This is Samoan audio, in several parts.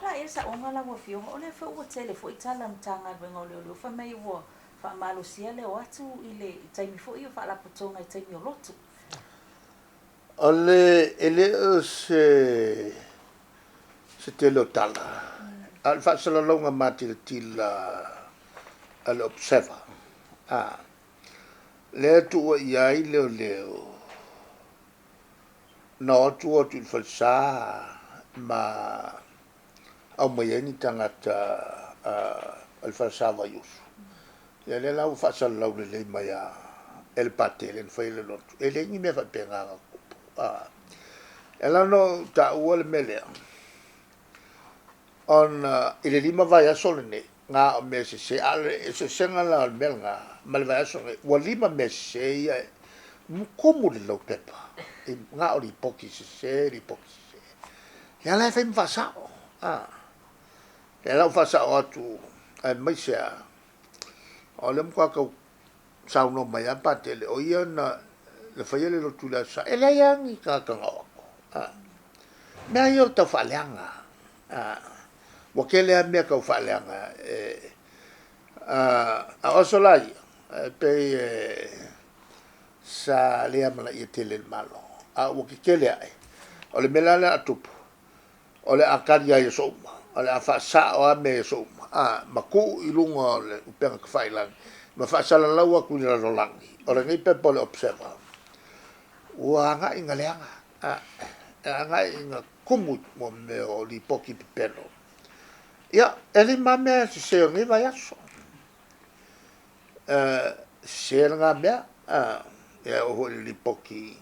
La ia saoga lau Afioga, o lea foi ua tele foi tala a Matagaluega o Leoleo fai mai ua faamalosia le o atu i le taimi foi o faalapotopotoga i taimi o lotu. O le, e le o se se tele o tala, a o le faasalalauga matilatila a le Observer, a, lea e tuua i ai leoleo, na o atu o atu i le falesa ma aumai ai ni tagata a le falesa Vaiusu. Ia lea la ua faasalalau lelei mai a e le Patele na faia le lotu. E leai ni mea faapena na tupu. E ala ona ou taua le mea lea, ona i le 5 vaiaso lenei, na o mea sese, a o le eseesega la o le mea lena ma le vaiaso nei, ua 5 mea sese ia e tumu le laupepa, na o lipoti sese, lipoti sese. Ia la e fai ma faasao. Ia la ua faasao atu aemaise lava o lea matua tau saunoa mai lava Patele o ia na faia le lotu i le Aso Sa, e leai lava ni tagata na o atu. Mea ia o le tau faaleaga. Ua tele lava mea tau faaleaga a o aso la ia, e pei e sa le amanaia tele e le Malo, a ua tetele ae. O le mea la lea a tupu, o le a tali lava i aso uma, o le a faasao lava mea i aso uma, a, ma tuu i luga o le upega tafailagi ma faasalalau atu i le lalolagi, o lenei pepa o le Observer, ua agai ina leaga, a, e agai ina tumu i mea o lipoti pepelo. Ia, e 5 lava mea sese o lenei vaiaso. Sese lena mea, a, ia e oo foi i le lipoti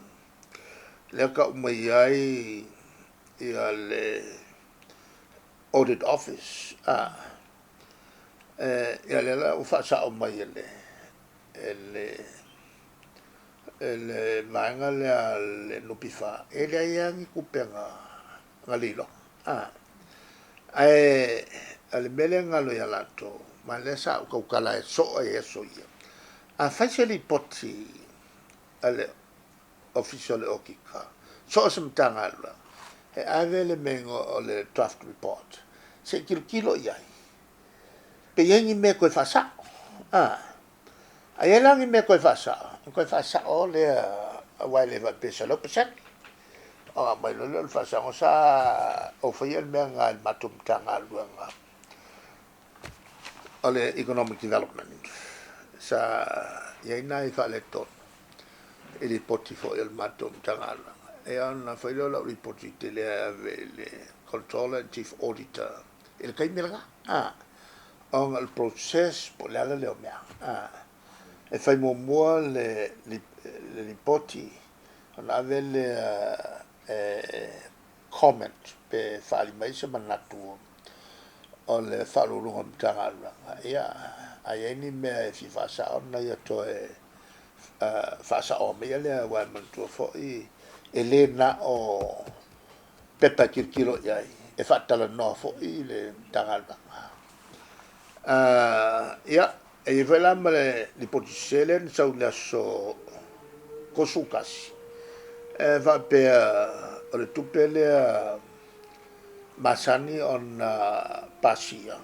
lea e tau mai ai ia le Audit Office, a, ia lea la ua faasao mai e le e le e le vaega lea a le NPF, e leai lava ni tupe na lilo. A, ae o le mea lea e galo ia latou, ma o lea sa ou tautala ai soo ai i aso ia, a fai se lipoti a le Ofisa o le Okika, so o se Matagaluega, e ave le mea e igoa o le draft report, se i tilotilo i ai, pe i ai ni mea e toe faasao. A, a i ai la ni mea e toe faasao, ona toe faasao lea, aua e le faapea 100%. Ona aumai loa lea o le faasaoga. Sa ou faia le mea lena i le matou Matagaluega o le Economic Development, sa i ai nai faaletonu i lipoti foi a le matou Matagaluega. Ia ona fai lea o lau lipoti tele e ave i le Controller and Chief Auditor i le taimi lena, ona o le process po o le ala lea o mea. E fai muamua le lipoti ona ave lea e comment pe faaali mai se manatu o le Faauluuluga o le Matagaluega. Ia, a i ai ni mea e fia faasao ona ia toe faasaoa maia lea, aua e manatua foi e le na o pepa e tilotilo i ai, e faatalanoa foi le Matagaluega. Ia, e i ai foi la ma le lipoti sese lea na sau i le aso 31, e faapea o le tupe lea masani ona pasia,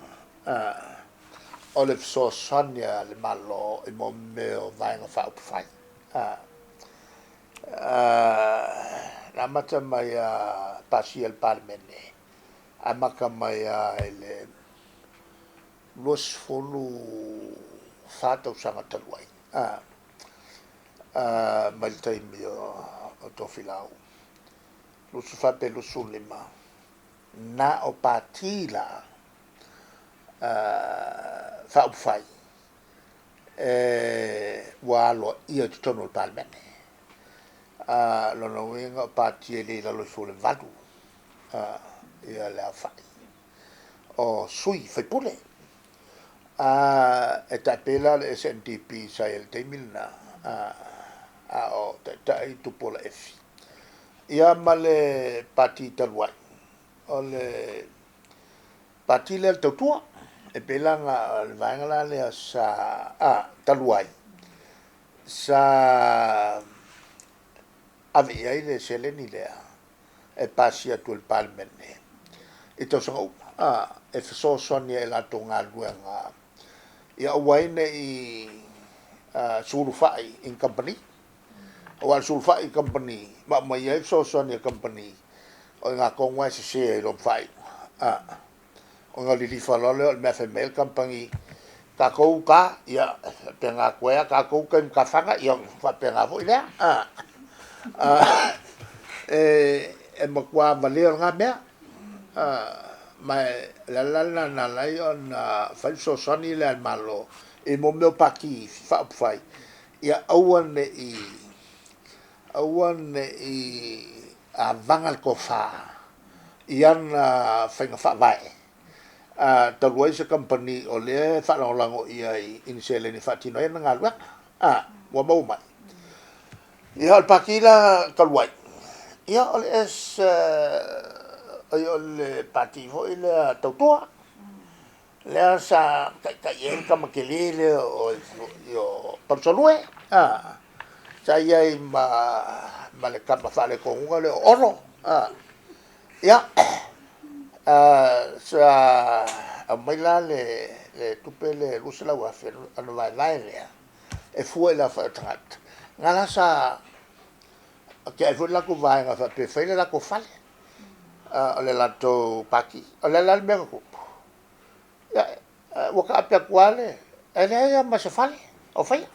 o le fesoasoani a le Malo i mea o Vaega Faaupufai. Na amata mai a pasia e le Palemene, amata mai lava i le 24 tausaga talu ai, mai le taimi o Tofilau, 24 pe 25, na o Pati la Faaupufai ua aloaia i totonu o le Palemene. Lona uiga o Pati e le i lalo ifo o le 8 ia le aofai o sui usufono. E tai pei la o le SNDP sa i ai i le taimi lena, a o taitai Tupuola Efi. Ia ma le Pati talu ai, o le Pati lea o le Tautua, e pei la o le vaega la lea sa talu ai, sa ave i ai le seleni lea e pasia atu e le Palemene i tausaga uma, e fesoasoani ai i latou galuega ia aua ai ne i sulufai i ni kamupani. Aua o le sulufai i kamupani ma aumai ai fesoasoani a kamupani, o i ina tonu lava e sese ai loa ma faaiuga. Ona lilifa loa lea o le mea e fai mai ai le kamupani, tatou uta, ia e faapena atu ai lava tatou tai i matafaga, ia ona faapena foi lea. E matua valea lena mea. Ma o le ala la lena na ala ai ona fai le fesoasoani lea a le Malo i mea o Pati Faaupufai, ia aua ne i avaga le tofa i ana faiga faavae, talu ai se kamupani o lea e faalagolago i ai i ni seleni e faatino ai ana galuega. Ua maua mai. Ia, o le Pati la talu ai, ia o le o le Pati foi lea Tautua, lea sa taitai ai le tama tele lea o Palusalue, sa i ai ma le tama faaletonuga lea o Olo. Ia, sa aumai la le tupe lea e $200,000 ona vaevae lea e fua i le aofai o tagata. Na la sa tea ai foi le latou vaega faapea e fai le latou fale, o le latou pati. O le a la le mea na tupu? Ia, ua taape atu lava ae leai lava ma se fale o faia.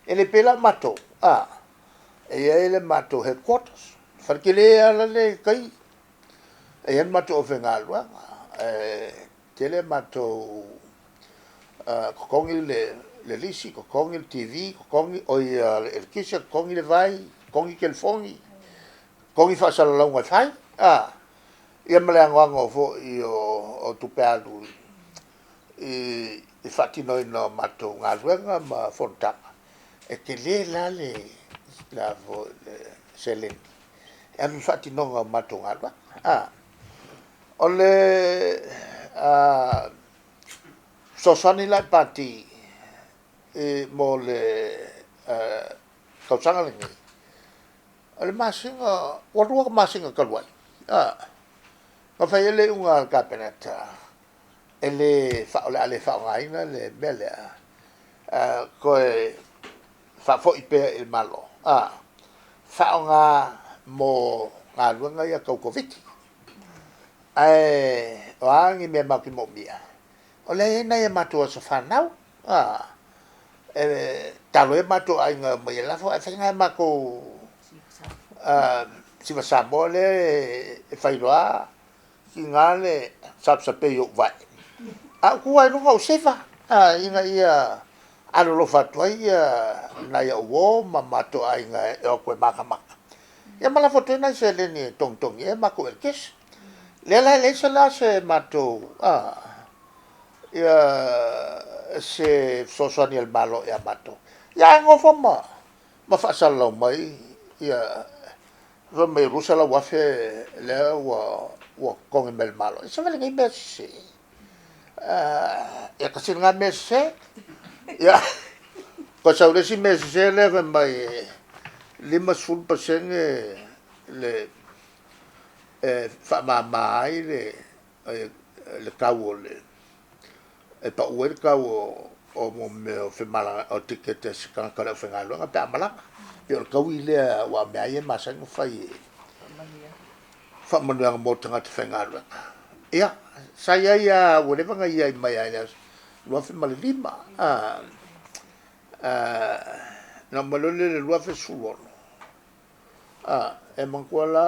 E le pei la o matou, e i ai le matou headquarters, fale tele lava lale e i tai, e i ai le matou aufaigaluega, e tele matou, totogi le lisi, totogi le TV, totogi le eletise, totogi le vai, totogi telefoni, totogi faasalalauga e fai, ia ma le anoano foi o tupe alu i le faatinoina o matou galuega ma fonotaga. E tele la le seleni e alu i le faatinoga o matou galuega. O le fesoasoani la i Pati mo le tausaga lenei, o le masina, ua 2 masina talu ai, na fai ai le iuga a le Kapeneta, o le a le faaaogaina le mea lea, toe faafoi pea i le Malo, faaaoga mo galuega ia tau Koviti. Ae o a ni mea matou te moomia, o lea e i ai nai a matou aso fanau, e tatalo ai matou aiga e omai e lafo ae fai nai a matou Siva Samoa lea e fai loa, tiga le sapesapei o ou vae, ae ou tu lava i luga ou sefa, ina ia alolofa atu ai nai au uo ma matou aiga e o atu e matamata, ia ma lafo atu ai nai seleni e togitogi ai matou eletise. Lea la e leai se la se matou se fesoasoani a le Malo ia matou. Ia ae nofo ma faasalalau mai ia fai mai e $200,000 lea ua totogi mai e le Malo. Se vaai nei mea sese. Ia tasi lena mea sese. Ia toe sau le isi mea sese lea fai mai e 50% le e faamama ai le tau o le e pau ai le tau o mea o femalaga o tikete a se tagata o le aufaigaluega pe a malaga. Pei o le taui lea aua o mea lava ia e masani ona fai e faamanuiaga mo tagata faigaluega. Ia, sa i ai lava, ua leva ona i ai mai lava i le 2005, ona oo mai loa lea i le 2016, e manatua la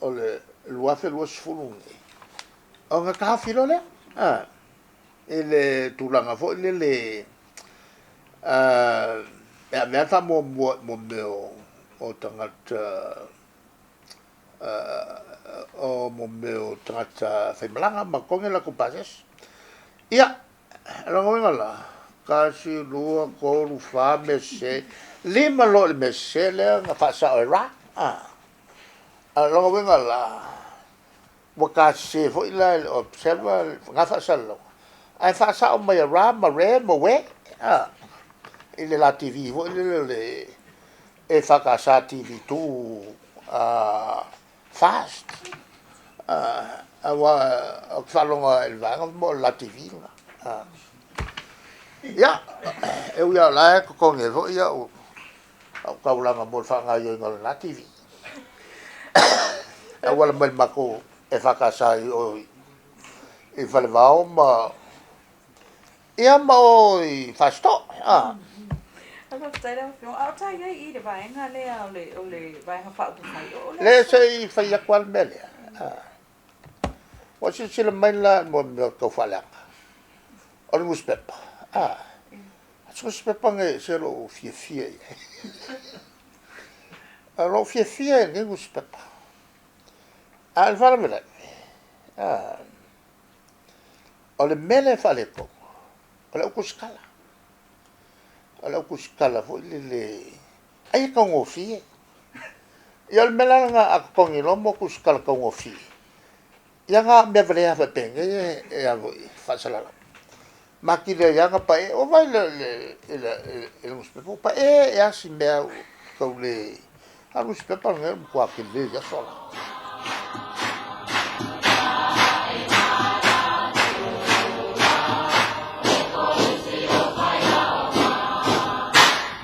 o le 2020 lenei, ona taofi loa lea i le tulaga foi lele e ave lava le faamuamua i mea o tagata o mea o tagata faimalaga ma totogi a latou pasese. Ia, o lona uiga la, 1, 2, 3, 4 mea sese, 5 loa i le mea sese lea na faasao e RA. A o lona uiga la, ua tasese foi la e le Observer na faasalalauga, ae faasao mai e ra ma re ma we, a, i le la TV foi lele o le EFKS TV2 Fast. Aua ou te faalogo lava i le vaega mo le la TV lena. Ia, e ui lava o la e totogi ai foi au taulaga mo le faagaoioiga o lena TV e auala mai i le matou EFKS i o i Falevao ma Ia ma o i Fasitoouta. Faafetai lau Afioga. A o ta i ai i le vaega lea o le o le Vaega Faaupufai, o le. Le se i fai atu lava le mea lea. Ua silasila mai la i mea tau faaleaga o le nusipepa. O se nusipepa lenei e ese lou fiafia i ai. O lou fiafia i lenei nusipepa. A o le faalavelave, O le mea lea e faaletonu, o le au tusitala. O le au tusitala foi lele, ai e taugofie. Ia o le mea la lena a totogi loa mo tusitala taugofie, ia na o mea valea lava faapenei e a foi e faasalalau. Ma atili ai lava ona pa'e. Ua vaai i le nusipepa ua pa'e ae lava si mea ua tau le... A o le nusipepa lenei o le matua tele i aso la.